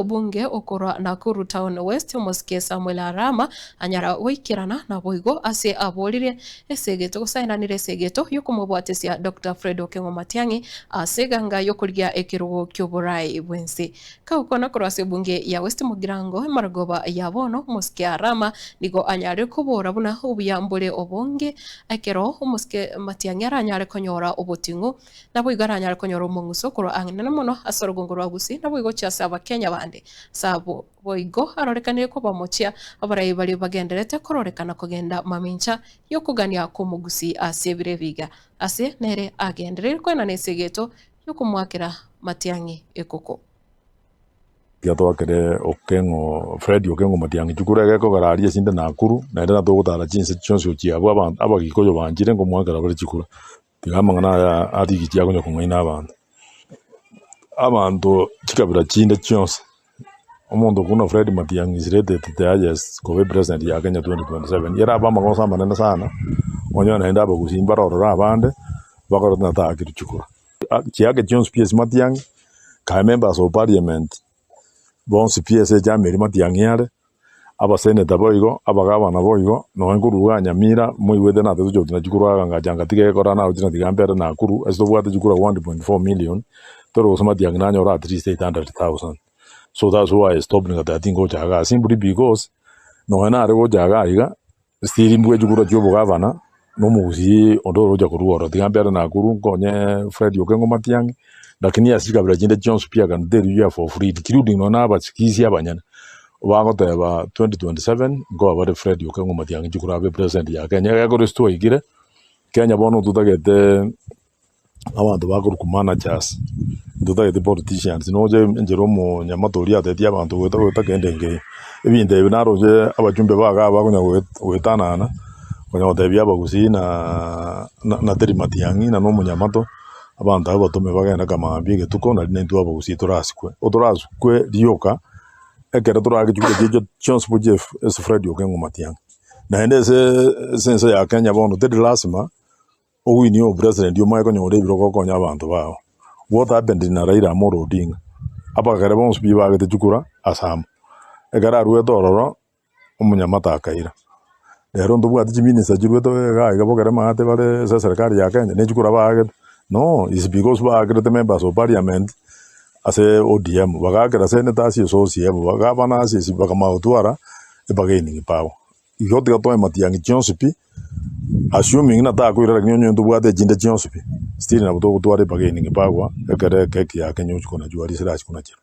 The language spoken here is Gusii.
Obunge okorwa Nakuru Town West omosike Samuel Arama anyara goikerana naboigo ase aboririe esegeto gose aenanire esegeto yokomobwatesia Doctor Fred Okengo Matiang'i ase eganga yokorigia ekerogo kioborai bwense. Kagokwana korwa ase ebunge ya West Mugirango emarogoba ya bono omosike Arama nigo anyare kobora buna obuya mbore obonge ekero omosike Matiang'i aranyare konyora oboting'u Naboigo aranyare konyora omong'uso korwa ang'enene mono ase orogongo rwa Gusii, naboigo gochia ase Abakenya bande. Ase abwo boigo arorekanire kobamochia abarai baria bagendererete kororekana kogenda mamincha y'okogania kw'omogusii ase ebiro ebiga, ase nere agendereire koenana esegeto y'okomoakera matiang'i ekoko. Tiga twakere Okeng'o Fred Okeng'o Matiang'i chikura egekogera aria esinde Nakuru, naende natogotara chinse chionsi gochia abwo abanto abagikoyo banchire nkomoakera bare chikura. Tiga amang'ana aya arigichie akonya kong'aina abanto. Abanto chikabira chinde chionsi, omonto buna Fred Matiang'i is rated the highest koba epresident ya Kenya 2027, yere abe amagoso amanene sana, onyore naende abagusii mbare ororo abande, bakorete ng'a taakirwe chikura. Chiake chionsi pi ase Matiang'i, kae members of parliament, bonsi pi ase echama eria Matiang'i are. Abaseneta boigo, abagavana boigo, nonya nkorwa iga Nyamira, moigwete natete gocha gotina chikura iga ngacha ngatiga egekora naroche na tiga mbere Nakuru, ase tobwate chikura 1.4 million, tore gose Matiang'i nanyore at least 800,000. So that's why I stopped ngateba tingocha igaa simply because, nonya nare gocha igaa iga, still mbwe chikura chia obogavana, na omogusii onde orocha korwa ororo, tiga mbere Nakuru nkonye Fred Okengo Matiang'i, lakini ase chikabira chinde chionsi pi I can tell you here for free including nonya na abasigisi abanyene, bagoteba 2027 nkoba bare Fred Okengo Matiang'i chikura abe president ya Kenya, egekora ase twaikire, Kenya bono totagete abanto bakorokwa managers, ntotagete politicians, noche enchera omonyamato oria atetie abanto goeta goeta kende nkeiyo. Ebinto ebi naroche abachumbe baga aba bakonya goetanana, konya gotebia abagusii na na teri matiang'i na omonyamato, abanto abwo batome bagende kamambia egetuko nari naintwe abagusii torasikwe. Otorasikwe rioka, ekero torake chikura chiaito chionsi gochia ase Fred Okengo Matiang'i. Naende ase ase ense ya Kenya bono teri lasima. Owinie obopresident omanye konyora ebirogo okonye abanto bao. What happened na Raila Amolo Odinga? Abagere bonsi pi bagete chikura ase amo. Ekero aruete ororo, omonyamate akaira. Rero ntobwati chiminister chiruete iga iga bogere maate bare ase eserekari ya Kenya, ne chikura baagete? No, is because baakerete members of parliament ase ODM, bagaakera senators ase OCM, bagavana ase ase bakamanya gotwara ebargaining power. Igo tiga toe matiang'i chionsi pi, assuming ng'a takoira lakini onye ntobwate echinde chionsi pi, still nabo togotwara ebargaining power ekero ekeki ya Kenya ochia konachwa aria ase erachie konachera.